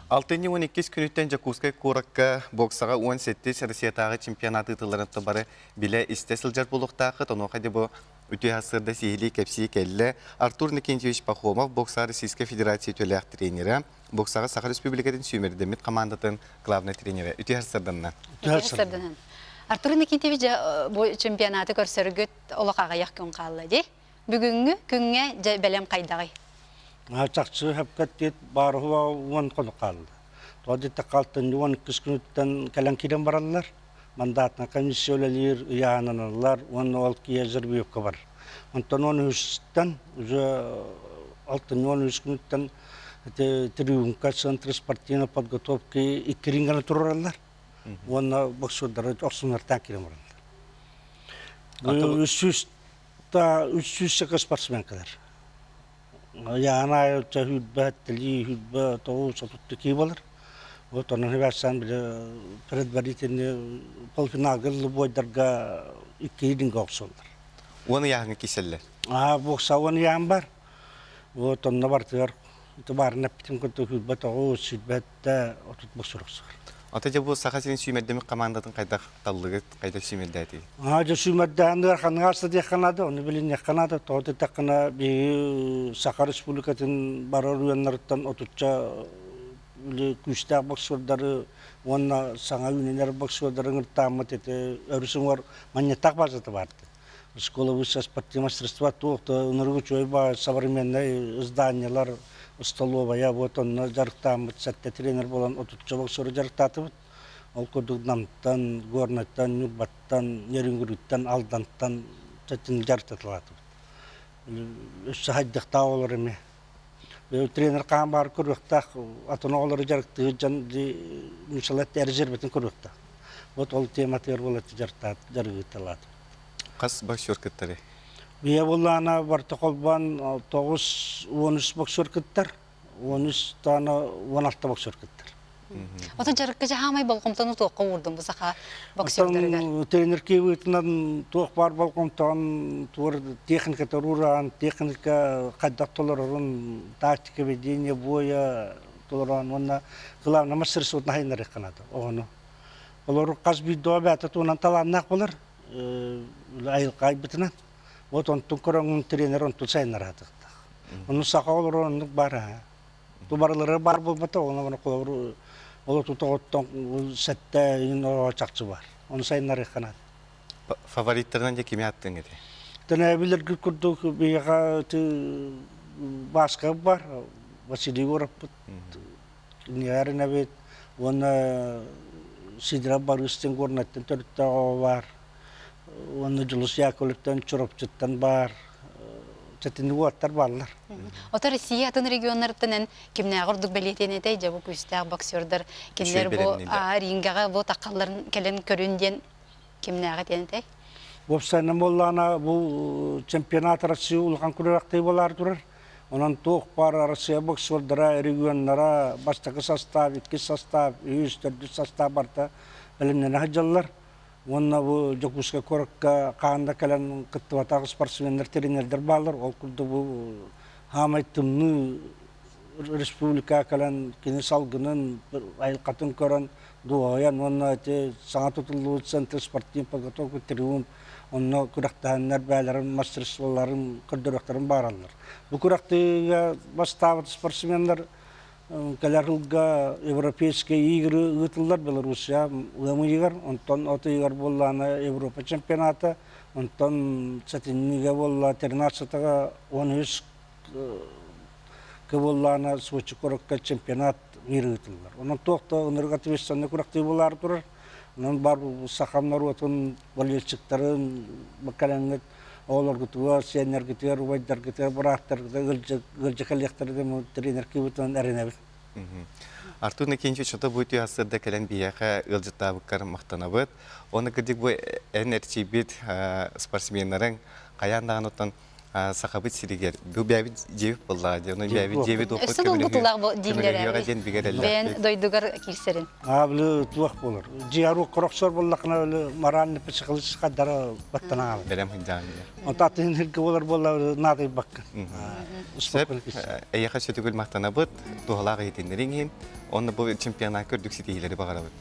Алтынньы 12 күнүттэн Дьокуускай куоракка боксаҕа 17 Россиятааҕы чемпионат ыытылларын бары билэ-истэ сылдьар буолуохтааххыт. Онуоха дьэ бу үтүө сарсыарда сиһилии кэпсии кэллэ. Артур Никентьевич Пахомов, бокса Российской Федерация үтүөлээх тренерэ, боксаҕа Саха Республикатын сүүмэрдэммит хамаандатын главнай тренерэ. Үтүө сарсыарданна. Үтүө сарсыарданан. Артур Никитьевич бу чемпионаты көрсөргүт олох аҕыйах күн хаалла дии. Бүгүҥҥү күҥҥэ дьэ бэлэм хайдаҕый? Чахчы сөпкө эттиит баарыһыба 10 хонук хаалла. Тоҕо диэтэххэ алтынньы 12 күнүттэн кэлэн киирэн бараллар. Мандатнай комиссия үлэлиир, ыйааһынаналлар уонна ол киһи жеребьевка бар. Онтон 13-тэн уже алтынньы 13 күнүттэн ити Триумка центр спортивной подготовки икки ринганы турараллар. Уонна боксердары охсуннартаан киирэн бараллар. 300 та 300 спортсмен кэлэр. Яна сүүрбэ тилии сүүрбэ тоҕус отут кии буолар. Вот онон хибээссан били предварительный полуфиналга бойдарга икки ринга охсоллор. Уон ыйааһыҥҥа киирсэллэр. Аа бокса уон ыйаан бар. Вот онно бартыгар баарына эппитим курдук 29, 27, 30 боксер охсор. Ата дьэ бу Саха сирин сүүмэрдэммит командатын хайдах таллыгыт, хайдах сүүмэрдээтигит? Аа дьэ сүүмэрдээн ыараханныга аста диэххэ наада, ону билиниэххэ наада. Тоҕо диэтэххинэ биһиги Саха Республикатын бары оройуоннарыттан отучча күүстээх боксердары уонна саҥа үүнэнэр боксердары ыҥыртааммыт ити өрүс уҥуор манньыттаах базата баар Школа высшего спортивного мастерства туох да ынырык үчүгэй баар современнай зданиелар, столовая, вот онно дьарыктааммыт сэттэ тренер буолан отучча боксеру дьарыктаатыбыт. Ол курдук Намтан, Горнайтан, Ньурбаттан, Нерюнгриттэн, Алдантан чэтин дьарыктаталаатыбыт. Өссө хайдахтаах олор эмиэ. Тренер хаан баар көрүөхтээх, атын оҕолору дьарыктыыр дьон мисалат резервэтин көрүөхтээх. Вот ол тематыгар буолаччы дьарыктаат дьарыгыталаат. Хас боксер кыттарый? Бия буллаана барта холбоон 9-13 боксер кыттар, 13 таана 16 боксер кыттар. Ото дьарыкка хаамай болҕомтону туохха уурдум бу саха боксердарыгар? Тренер киэбитинэн туох баар болҕомтоҕун туор техника туруораан, техника хайдах толорорун, тактика ведения боя толороон уонна главное мастерствотун хайыннарыахханаата оҕону. Олору хас биирдии бэйэтэ туһунан талааннаах буолар, айылҕа айбытынан. Вот онтун көрөҥҥүн тренер онтун сайыннараатыктаах. Ону саха олорор оннук баар аа. Тубарылары баар буолбата, ону холобур ол тутоҕоттон сэттэ иҥин чахчы бар. Ону сайыннарыахха наада. Фавориттарынан дьэ кими аттыҥ этэй? Тэнэбилэргит курдук биһиэхэ Бааска бар, Василий Егоровпут, Нигарин эбит уонна Сидоров Барыыстын Горнайтан төрүттээх оҕо баар. Уонна Дьулус Яковлевтан Чурапчыттан баар сэтинник уолаттар бааллар. Ото Россия атын регионнарыттан эн кимнээҕи ордук бэлиэтиэн этэй дьэ бу күүстээх боксердар кинилэр бу рингэҕэ бу таххалларын кэлэн көрүн диэн кимнээҕи этиэн этэй? Уопсайынан буоллаҕына бу чемпионат Россия улахан күрэхтэһии буолаары турар. Онон туох баар Россия боксердара, регионнара бастакы состав, иккис состав, үһүс, төрдүс состав барыта бэлэмнэнэ сылдьаллар. Уонна бу Дьокуускай куоракка хаһан да кэлэн кыттыбатах спортсменнар, тренердэр бааллар. Ол курдук бу хаамай тымныы республика кэлэн кини салгынын, айылҕатын көрөн дуоһуйан уонна ити саҥа тутуллубут центр спортивной подготовки триумф онно күрэхтэһэннэр бэйэлэрин мастерстволарын көрдөрүөхтэрин баараллар. Бу күрэхтэһиигэ бастаабыт спортсменнар Кэлэр сылга Европейские игры ыытыллар Белоруссия ыам ыйыгар, онтон от ыйыгар буоллаҕына Европа чемпионата, онтон сэтинньигэ буолла 13-га 13 буоллаҕына Сочи куоракка чемпионат мир ыытыллар. Онон туох да ынырык ответственный күрэхтэһии буолаары турар. Онон бар сахам норуотун болельщиктарын кэлэҥҥит оҕолоргутугар, сиэннэргитигэр, убайдаргытыгар, бырааттаргытыгар ыалдьа кэлиэхтэрэ диэн тренер кыыбытынан эрэнэбин. Артур Никитич, ото бу үтүө сырда кэлэн биһиэхэ ыалдьыттаабыккар махтанабыт. Оны кырдьык бу эн эрчийбит спортсменнарыҥ хайаан даҕаны оттон Сахабыт сиригэр бу бэйэбит дьиэбит буоллаҕа дии, ону бэйэбит дьиэбит уоппут Өссө долгутуулаах бу көмөлөһүөҕэ дииллэр диэн бигэрэллэр. Бэйэн дойдугар киирсэрин. Аабылы туох буолар. Дьиэ корохсор буоллахына өлө морально психологически дара баттанаалы. Бэлэм сылдьаҕын диye. Онто атын сиргэ буолар буолла наадыйбаккын. Сөп, эйиэхэ сөтүгүл махтанабыт, туһалаах иһитиннэриҥ иһин, онно бу чемпионакка үрдүк ситиһиилэри баҕарабыт.